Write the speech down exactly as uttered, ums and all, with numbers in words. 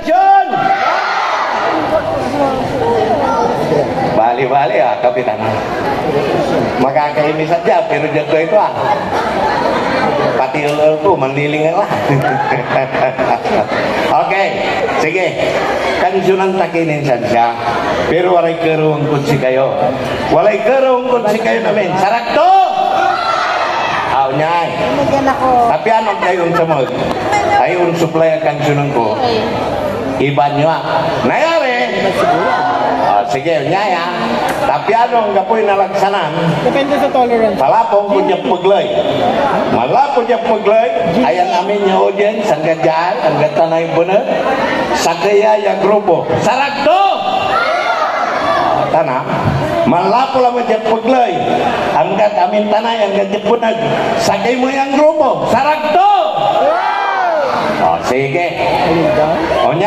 John! Bali-bali, ah, Kapitan. Makakainis at dyan, pero dyan ko ito, ah. Pati el ko, manlilingaw, ah. Okay, sige. Kansyonan ta kinin siansia, pero walay kerewen kod sikayo. Walay kerewen kod sikayon amin. Sarakto! Aw, nyay. Ano dyan ako? Tapian, huwag kayo onsamag. Ay, onsuplay a kansyonan ko. Iban yo ak. Nayari! Ah, sige, nyaya. Tapiano, anggapoy nalagsanan. Depende sa tolerance. Malapong ko diyan pegley. Malapong diyan pegley. Ayan amin ya audience, angga diyan, angga tanay benet. Sakey ya grupo. Sarakto! Tana, manlapu lamet diyan pegley. Anggat amin tanay, anggat diyan benet. Sakey mo yan grupo. Sarakto! O, sige.